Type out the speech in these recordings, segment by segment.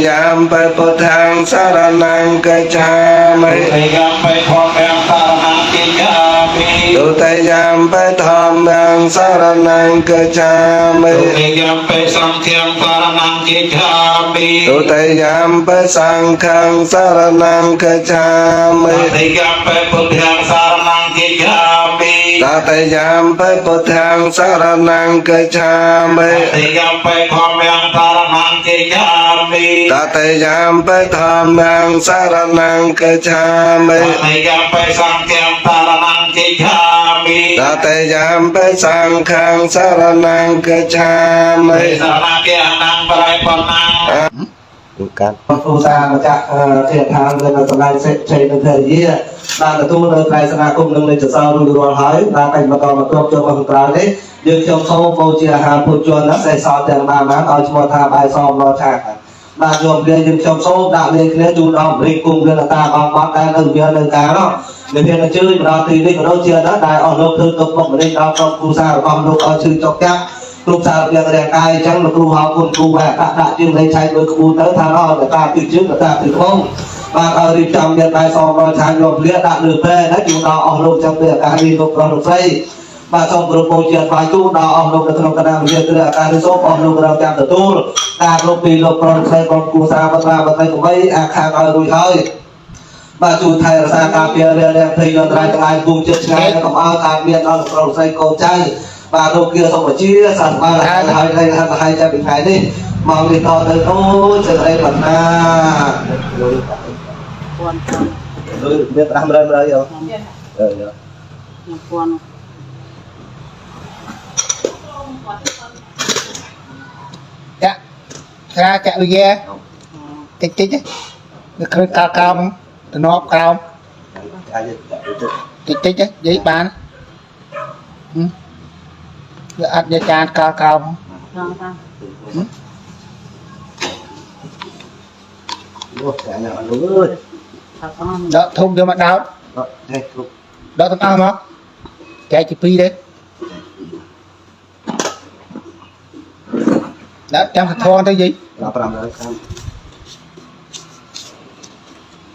យាមបពុទ្ធាំសារណង្កច្ឆាមិ ទុតិយំបិធម្មំសារណង្កិច្ឆាមិ ទុតិយាមបធម្មំសារណង្កច្ឆាមិ ទុតិយំបិសង្ឃំសារណង្កិច្ឆាមិ ទុតិយាមបសង្ឃំសារណង្កច្ឆាមិ តតិយំបិពុទ្ធាំសារណង្កិច្ឆាមិ តតិយាមបពុទ្ធាំសារណង្កច្ឆាមិ តតិយំបិធម្មំសារណង្កិច្ឆាមិ តតិយាមបធម្មំសារណង្កច្ឆាមិ តតិយំបិសង្ឃំសារណង្កិច្ឆាមិ តតិយាមបសង្ឃំសារណង្កច្ឆាមិ សារណគៈអនំបរិបណੰ កាត់ឧស្សាហ៍ម្ចាស់ធាឋាននៅសម្ដែងសេចជ័យនឹងភរិយាបានទទួលនៅត្រៃសមាគមនិងនៃចសោរួចរាល់ហើយបាទតែបន្តមកទ្របចូលមកខាងក្រៅនេះយើងខ្ញុំសូមបូជាអាហារពុទ្ធជនណាសេះសល់ទាំងបានបានឲ្យឈ្មោះថាបាយសមដល់ឆាកបាទយកគ្នាយើងខ្ញុំសូមដាក់លេខគ្នាជូនដល់រាជគង់វិលតាបងបាត់ដែលនៅវានៅកាលនោះនៅមានអញ្ជើញមកដល់ទីនេះក៏ដូចជាដែរដែលអស់លោកធ្វើទុកបុកម្នេញដល់ក្រុមគ្រួសាររបស់លោកឲ្យឈឺចុកចាប់គ្រប់សារពាង្គរាងកាយអញ្ចឹងលោកគ្រូហៅគុណគ្រូបាទដាក់ដាក់ជើងលេខឆែកមួយក្បួនទៅថាអស់តែតាពីជើងតាពីក្បូនបាទឲ្យរៀបចំមានបាយសមដល់ឆាយកភ្លាដាក់លើពែណាជូនដល់អស់លោកចឹងពីឱកាសនេះលោកប្រុសលោកស្រីបាទសូមគោរពបូជាថ្វាយទូដល់អស់លោកនៅក្នុងគណៈវិទ្យាល័យអាកាសនេះសូមអស់លោករងចាំទទួលការគ្រប់ពីលោកប្រុសស្រីក្រុមគ្រួសារបត្រាបតីកបីអាខាងឲ្យរួចហើយបាទជួយថែរក្សាការពាររារាំងភ័យយន្តរាយទាំងឡាយគូចិត្តឆ្ងាយកុំឲ្យខាតមានដល់ប្រុសស្រីកូនចៅបាទលោកគាសូមជាសាស្បាលហើយហើយហើយហើយចាប់ពីថ្ងៃនេះមកនេះតទៅអូសេចក្តីប្រាថ្នា ពាន់ពាន់ លុយមាន500 100យោអឺ ពាន់ ចាក់ស្រាចាក់វិយាតិចតិចវាឃើញកាលក្រោមតំណប់ក្រោមតិចតិចនិយាយបានវាអត់យកចានកាលក្រោម ថងតា អូចាញ៉ាំអើយ ថងអស់ ដកធំយកមកដោត នេះគ្រប់ ដកទាំងអស់មកចែកជាពីរទេដាក់ចាំកធនទៅយាយ ដល់500ខាង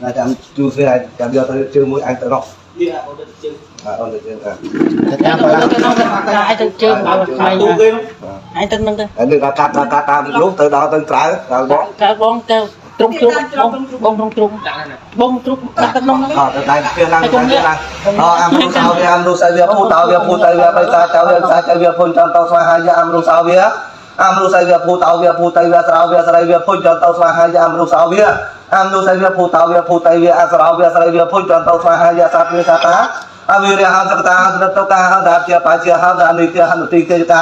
ណាចាំជួយស្អីចាំយកទៅជើងមួយអញទៅរកនេះអូនទៅជើងអូនទៅជើង ទៅតាមបលា ទៅនោះទៅឯងទៅជើងឲ្យក្មេងឯងទៅនឹងទៅ អានេះដល់កាត់ដល់កាត់តាមលោកទៅដល់ទៅក្រៅដល់បង កៅបងទៅទ្រុងទ្រុងបងបងទ្រុងទ្រុងបងទ្រុងដាក់ទៅក្នុងហ្នឹង អត់ទៅដៃពីឡើងទៅឡើងអអាមរុសោវាអាមរុសោវាពូតោវាពូតោវាបៃតាចៅវាសាចៅវាភុញចន្តោស្វាហាយាអាមរុសោវាអាមរុសោវាពូតោវាពូតោវាស្រោវាស្រីវាភុញចន្តោស្វាហាយាអាមរុសោវាអាមរុសោវាពូតោវាពូតោវាអស្រោវាស្រីវាភុញចន្តោស្វាហាយាសាទវាសាតាអវិរិយហសកតាហសតកាហតាជាបាជាហតានិទហនតិគេតា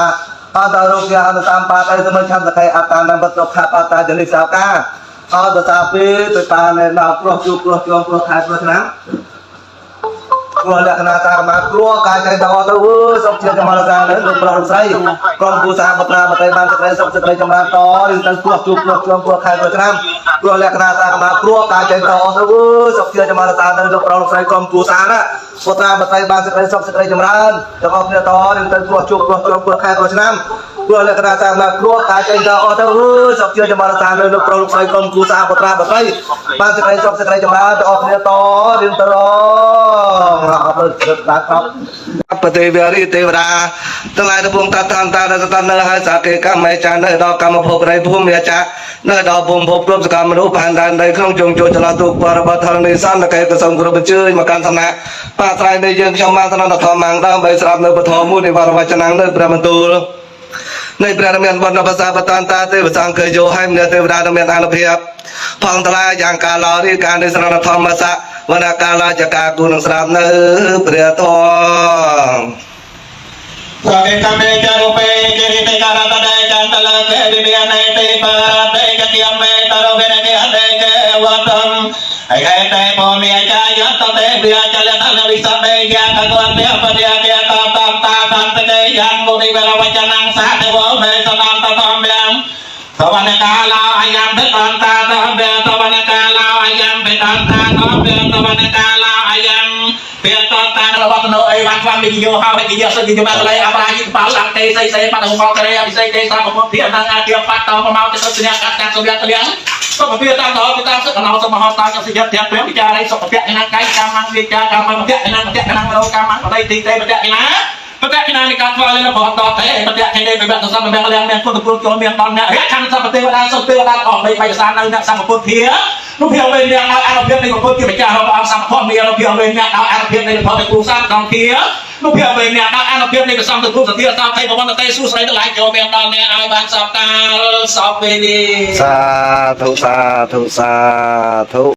ហតារោគហនតាមបាតៃសមឆន្ទខៃអតានបតខបតាចនិសោកាអត់តាពីទៅតានៅដល់ប្រុសជួបប្រុសជួបប្រុសខែប្រុសឆ្នាំ គ្រោះលក្ខណៈតាមកគ្រោះកាយចៃតទៅអើសុខជាកម្លាំងសាលើលោកប្រុសលោកស្រីក្រុមគូសាបត្រាបតីបានសេចក្តីសុខសេចក្តីចម្រើនតឬទៅគ្រោះជួបគ្រោះជួបគ្រោះខែគ្រោះឆ្នាំគ្រោះលក្ខណៈតាមកគ្រោះកាយចៃតទៅអើសុខជាកម្លាំងសាលើលោកប្រុសលោកស្រីក្រុមគូសាណាបត្រាបតីបានសេចក្តីសុខសេចក្តីចម្រើនទាំងអស់គ្នាតឬទៅគ្រោះជួបគ្រោះជួបគ្រោះខែគ្រោះឆ្នាំគ្រោះលក្ខណៈតាមកគ្រោះកាយចៃតអស់ទៅអើសុខជាកម្លាំងសាលើលោកប្រុសលោកស្រីក្រុមគូសាបត្រាបតីបានសេចក្តីសុខសេចក្តីចម្រើនទាំងអស់គ្នាតឬទៅអរទៅដល់ក្រប់បទេវរិទេវតាទាំងឡាយកំពុងតតានតាតតាននៅហើយសាកេកម្មមេចានៅដល់កម្មភពរៃភូមិចានៅដល់ភូមិភពគ្រប់សកម្មមនុស្សផែនដែនដីក្នុងជុងចូលចលទុកបរបធរនីសន្តកេកសូមគោរពអញ្ជើញមកកាន់សំណាក់បាស្រ័យនៃយើងខ្ញុំបានស្នងធម្មងដើម្បីស្រាប់នៅពធមួយនៃវរវចនាងនៅព្រះបន្ទូលនៃព្រះរាមាបណ្ឌភាសាបតានតាទេវសង្ឃយោហើយមទេវតាមានអានុភាពផងតឡាយ៉ាងកាឡោរីការនៃស្រណធម្មសៈវណ្ណកាលាចកាគូនឹងស្រាប់នៅព្រះធម៌ សកេកមេចរូបេជរិតិករតដេចន្តលកេវិមានេតិបរតេចតិយមេតរវិនេហតេកេវតំអេកេតេពមេចាយតតេវិចលនវិសតេយាកកវៈបរិយេតតតាតន្តេយ៉ាងមុនិវរវចនំសាទវមេសនន្តតំយ៉ាងសវនកាលាអយំភិតន្តាតំវេសវនកាលាអយំភិតន្តាតំវេសវនកាលាអយំភិតន្តារបស់តនោអេវ៉ាន់ខ្វាំវិយោហៅវិយោសិវិយោមកលៃអបរាយបលអតេសីសីបាត់ហកករេអភិសេកេសាពពុទ្ធិអនងអាគិបតោប្រមោទិសញ្ញាកាត់កាត់សុយតលៀង សុខភាពតាមដល់តាមសុខណោសមហោតាចសិយៈព្រះវិចារិសុខភាពឯណាកាយកម្មងវិចាកម្មងមតៈឯណាមតៈឯណាមនោកម្មងបដីទីទេមតៈឯណាបតៈឯណានៃការធ្វើលើរបស់តទេបតៈឯនេះវិបត្តិសំមានលៀងមានពុទ្ធពុទ្ធចូលមានដល់អ្នករខណ្ឌសពទេវតាសុទេវតាអស់បីបៃសាននៅអ្នកសម្ពុទ្ធានោះភាវេអ្នកឲ្យអនុភាពនៃពុទ្ធជាម្ចាស់របស់អង្គសម្ពុទ្ធមានភាវេអ្នកឲ្យអនុភាពនៃពុទ្ធគ្រូសាស្ត្រដងធានោះភាវេអ្នកឲ្យអនុភាពនៃព្រះសង្ឃគ្រូសធាសោថៃបវន្តទេសួស្តីទាំងឡាយចូលមានដល់អ្នកឲ្យបានសពតាលសពវេនី សាធុសាធុសាធុ។